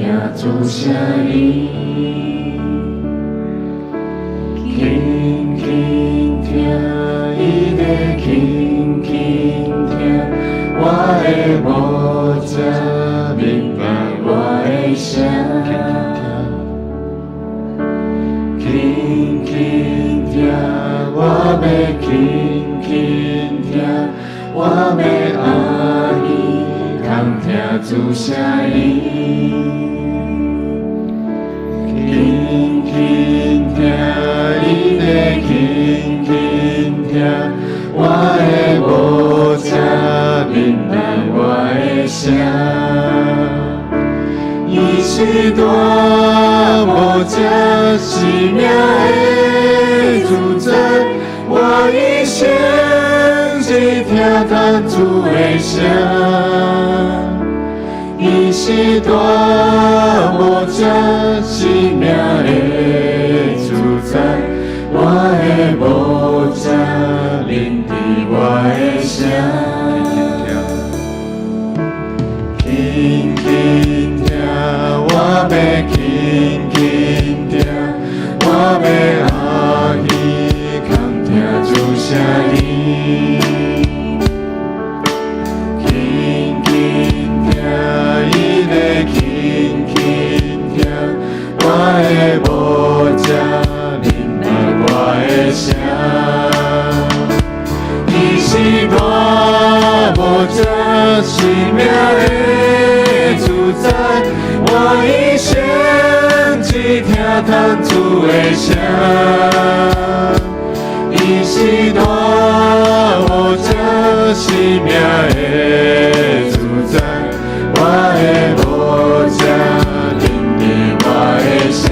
聽主聲音，輕輕聽，伊咧輕輕聽，我的牧者明白我的聲。輕輕聽，我欲輕輕聽，我欲阿耳通聽主聲音。輕輕聽，伊咧輕輕聽，我的牧者明白我的聲。伊是大牧者，生命的主宰，我一生只聽嘆主的聲。伊是大牧者，生命的主宰，我的牧者聆聽我的聲。輕輕聽，我欲輕輕聽，我欲阿耳空聽主聲音。輕輕聽，伊咧輕輕聽，我的牧者明白我的聲。伊是大牧者，生命的主宰，我一生只聽嘆主的聲。伊是大牧者，生命的主宰，我的牧者聆聽我的聲。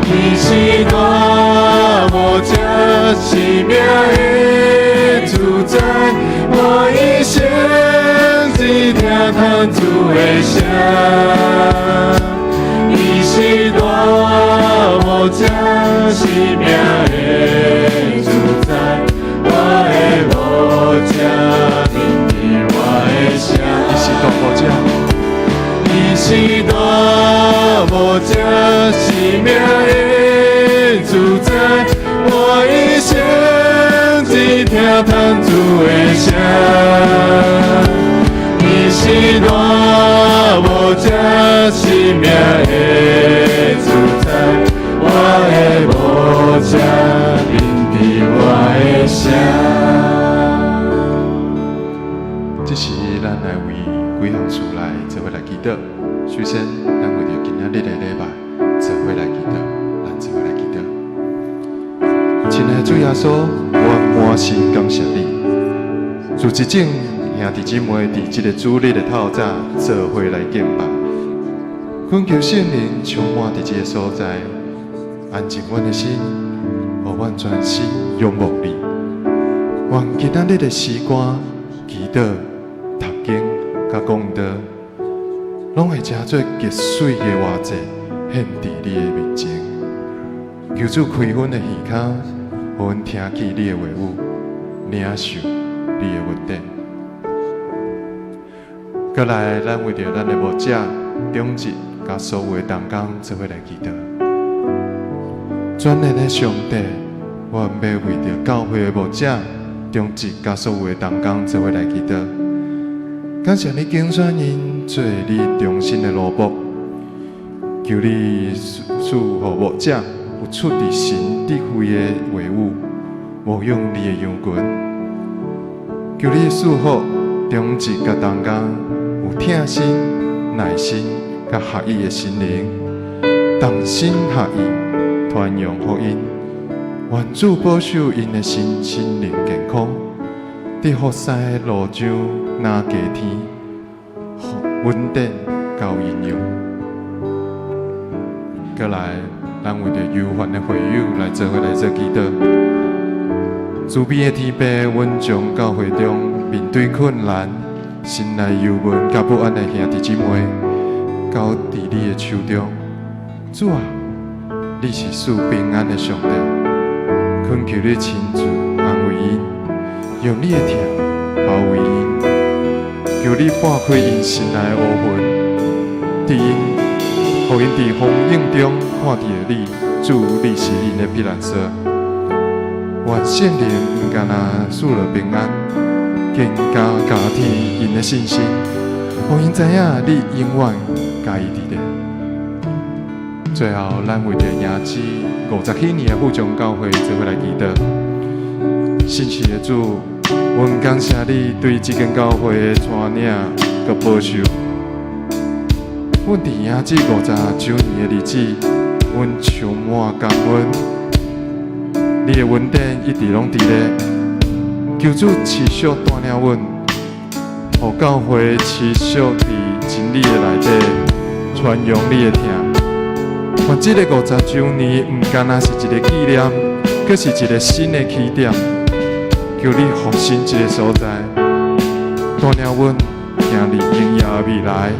伊是大牧者，生命的主宰，我一生只聽嘆主的聲。伊是大牧者，生命的主宰，我的牧者聆聽我的聲。伊是大牧者，伊是大牧者，生命的主宰，我一生只聽嘆主的聲。伊是大牧者，生命的主宰，我的牧者聆聽我的聲。這時咱來為幾項事來做伙來祈禱。首先，咱為著今仔日的禮拜做伙來祈禱，咱做伙來祈禱。親愛的主耶穌，我滿心感謝你。自一眾兄弟姊妹佇這个主日的透早做伙來敬拜，懇求聖靈充滿佇這个所在，安靜阮的心，予阮專心仰望你。願今仔日的詩歌、祈禱、讀經、佮講道，攏會成做極媠的活祭，獻佇你的面前。求主開阮的耳孔，予阮聽見你的話語，領受你的恩典。閣來，咱為著咱的牧者、長執佮所有的同工做伙來祈禱。全能的上帝，我欲為著教會的牧者、長執佮所有的同工做伙來祈禱。感謝你揀選𪜶做你忠心的奴僕，求你賜予牧者有出自神智慧的話語，牧養你的羊群。求你賜福長執佮同工有疼心、耐心佮合一的心靈，同心合意傳揚福音。願主保守𪜶的身心靈健康，佇服侍的路上若加添恩典佮營養。閣來，咱為著憂煩的會友來做伙來做祈禱。慈悲的天父，阮將教會中面對困難、心內憂悶佮不安的兄弟姊妹，交佇你的手中。主啊，你是賜平安的上帝，懇求你親自安慰𪜶，用你的疼包圍𪜶，求你撥開𪜶心內的烏雲，伫𪜶，予𪜶佇風湧中看著你，主，你是𪜶的避難所。願聖靈毋干焦賜予平安，更加加添𪜶的信心，予𪜶知影你永遠佮伊佇咧。最後，咱為著迎接50禧年的富中教會，做伙來祈禱。信實的主，阮感謝你對這間教會的帶領佮保守。阮佇迎接50週年的日子，阮充滿感恩。你的恩典一直攏佇咧，求主持續帶領阮，予教會持續佇真理的內底傳揚你的疼。願這个50週年，毋干焦是一个紀念，閣是一个新的起點。求你復興這个所在，帶領阮行入榮耀的未來，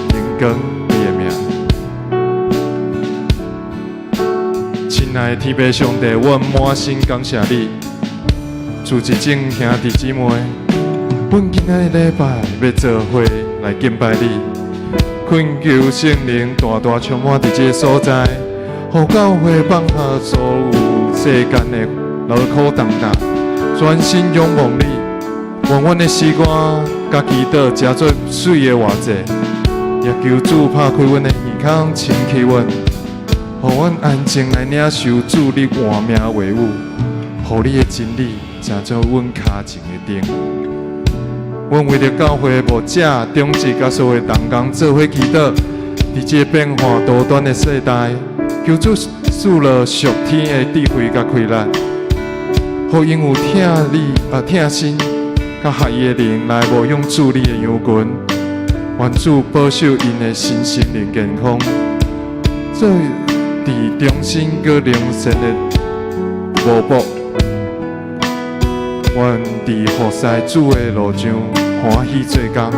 榮光你的名。親愛的天父上帝，阮滿心感謝你。主一眾兄弟姊妹，阮今仔日禮拜欲做伙來敬拜你，懇求聖靈大大充滿佇這个所在，予教會放下所有世間的勞苦重擔，專心仰望你。願阮的詩歌佮祈禱成做水的活祭，也求主拍開阮的耳孔，清氣阮，予阮安靜來領受主你活命話語，予你的真理成做阮跤前的燈。阮為著教會牧者、長執佮所有同工做伙祈禱，佇這個變化多端的世代，求主賜予屬天的智慧佮開力，予𪜶有疼你啊疼心佮合一的靈來牧養主你的羊群，願主保守𪜶的身心靈健康，做佇忠心閣良善的奴僕。願佇服侍主的路上歡喜做工，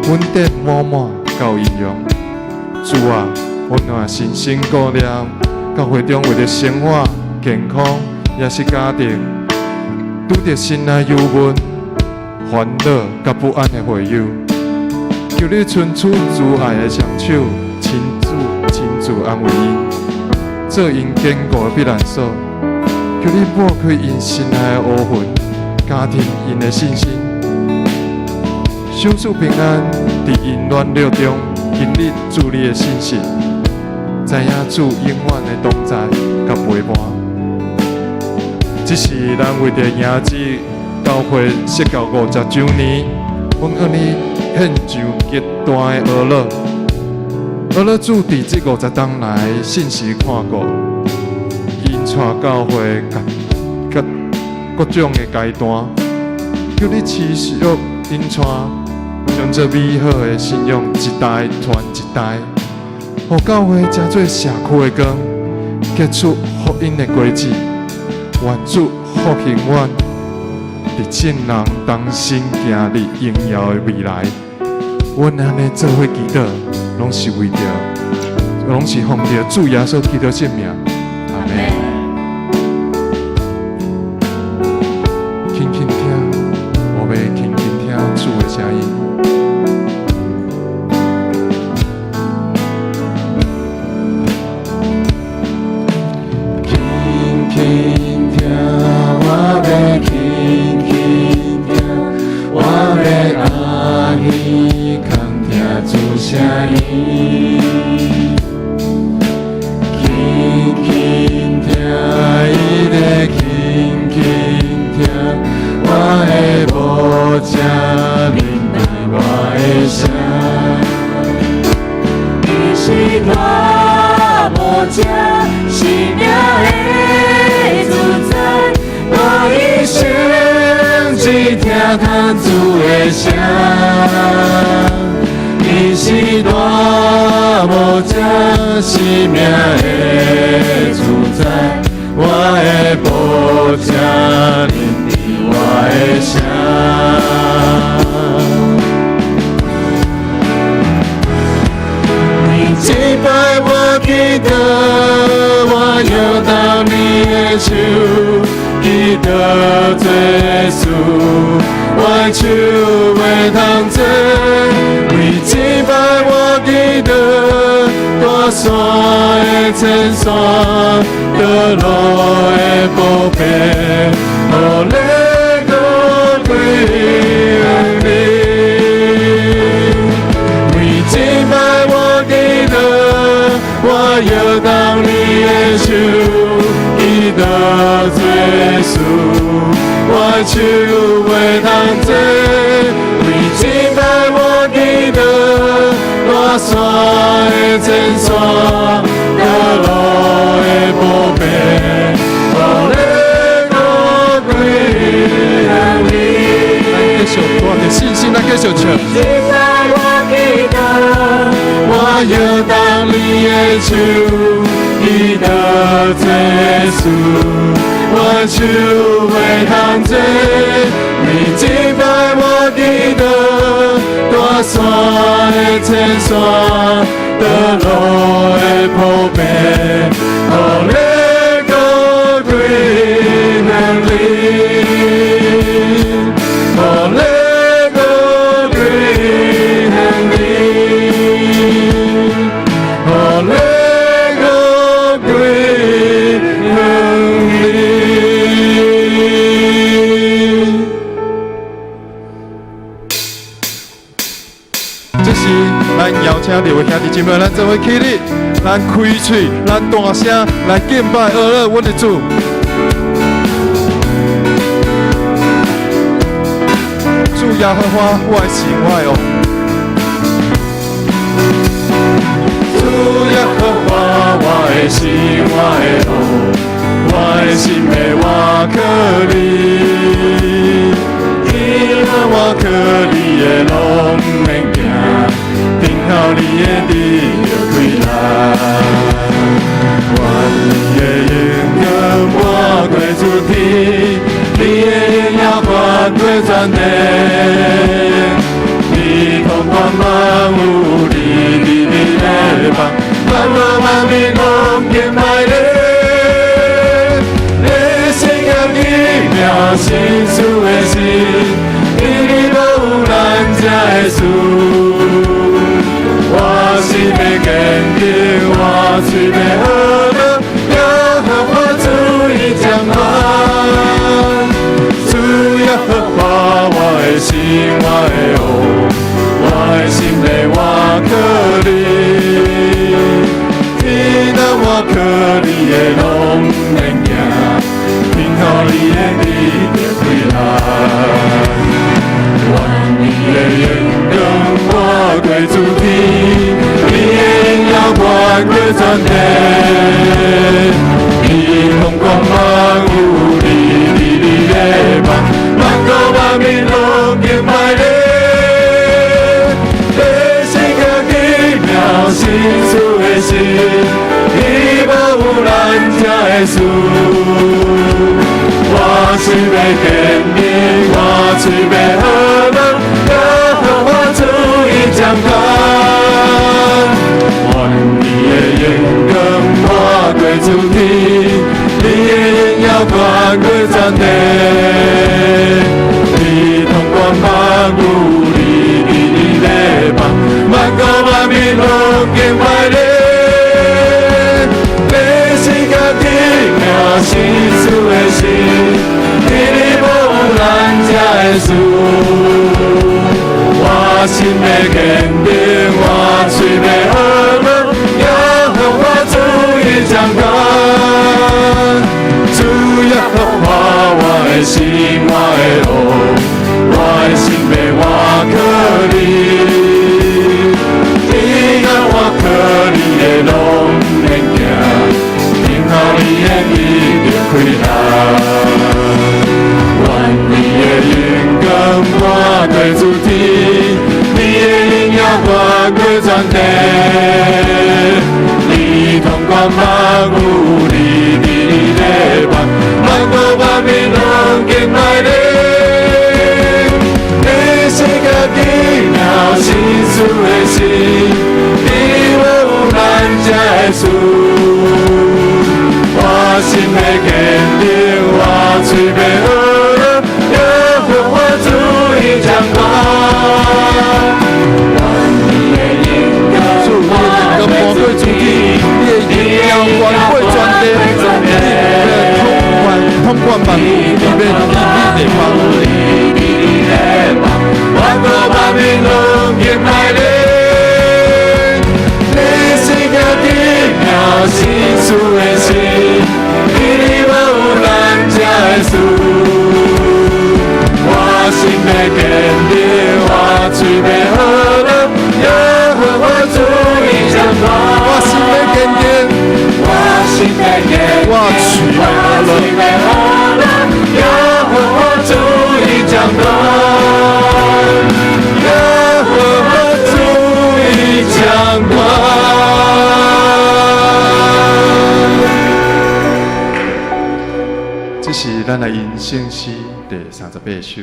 恩典滿滿夠應用。主啊，阮若深深顧念教會中為著生活、健康，抑是家庭，拄著心內憂悶、煩惱佮不安的會友，求你伸出慈愛的雙手，親自親自安慰𪜶，做𪜶堅固的避難所。求你抹開𪜶心內的烏雲，加添𪜶的信心，賞賜平安，佇𪜶軟弱中經歷主你的信實，知影主永遠的同在佮陪伴。這是咱為著迎接教會設教50週年，阮向你獻上極大的呵咾。呵咾主佇這50冬來信實看顧，𪜶帶教會各各種的階段，求你持續𪜶帶，將這美好的信仰一代傳一代，予教會成做社區的光，結出福音的果子。願主復興阮，佇眾人同心行入榮耀的未來。阮按呢做伙祈禱，攏是為著，攏是奉著主耶穌基督聖名。阿們。輕輕聽，我欲輕輕聽主的聲音。輕輕聽，我欲輕輕聽，我欲阿耳孔聽主聲音。輕輕聽，伊咧輕輕聽，我的牧者明白我的聲。伊是大牧者，生命的主宰，我一生只聽著主的聲。伊是大牧者，生命的主宰，我的牧者认得我的聲。每一擺我祈禱，我搖動你的手，祈禱做事，我的手袂通做。每一擺我祈祈禱，大山的千山，堕落的寶貝，予你高歸你。每一擺我祈禱，我搖動你的手，祈禱做事，我手袂通坐。每一擺我祈禱，大山的千山，墮落的寶貝，予你高歸你。咱繼續帶著信心，咱繼續唱。一擺我祈禱，我搖動你的手，祈禱做事，我手袂通坐。每一擺我祈禱，大山的千山，墮落的寶貝，予你高歸你，予你高歸你，予你高歸你。這時，咱邀請列位兄弟姊妹，咱做伙起立，咱開喙，咱大聲來敬拜阿樂阮的主。主耶和華，我的神，我的王。主耶和華，我的神，我的王，我的心的倚靠你，天啊，倚靠你的攏免驚，等候你的得著氣力。願你的榮光滿過諸天，你的榮耀蓋過全地。你統管萬有，你佇你的夢，萬國萬民攏敬拜你。你聖潔奇妙心事的神，你無有難成的事。我心欲堅定，我喙欲呵樂，耶和華主已掌權。主耶和華，我的神，我的王，我的心內倚靠你，天啊，倚靠你的攏免驚，等候你的得著氣力。願你的榮光滿過諸天，你的榮耀蓋過全地。你統管萬有，你佇你的夢，萬國萬民攏敬拜你。你聖潔奇妙心事的神，伊無有難成的事。我心欲堅定，我喙欲呵樂，耶和華主已掌權。願你的榮光滿過諸天，你的榮耀蓋過全地。你統管萬有，你佇你的夢，萬國萬民攏敬拜你。你聖潔奇妙心事的神，你無有難成的事。我心欲堅定，我喙欲呵樂，耶和華主已掌權。主耶和華，我的神，我的王，我的心欲倚靠你，天啊，倚靠你的攏免驚，等候你的得著氣力。願你的榮光滿過諸天，你的榮耀蓋過全地。你統管萬有，你佇你的夢，萬國萬民攏敬拜你。你聖潔奇妙心事的神，你無有難成的事。我心欲堅定，我喙欲呵樂，耶和華主已掌權。願你的榮光。主，敬拜你。你是个奇妙心事的神，你無有難成的事。我心欲堅定，我喙欲呵樂，耶和華主已掌權。我心欲堅定，我心欲堅定，我喙欲我喙欲呵樂，耶和華主已掌權。耶和華主已掌權。這是咱的吟聖詩第38首。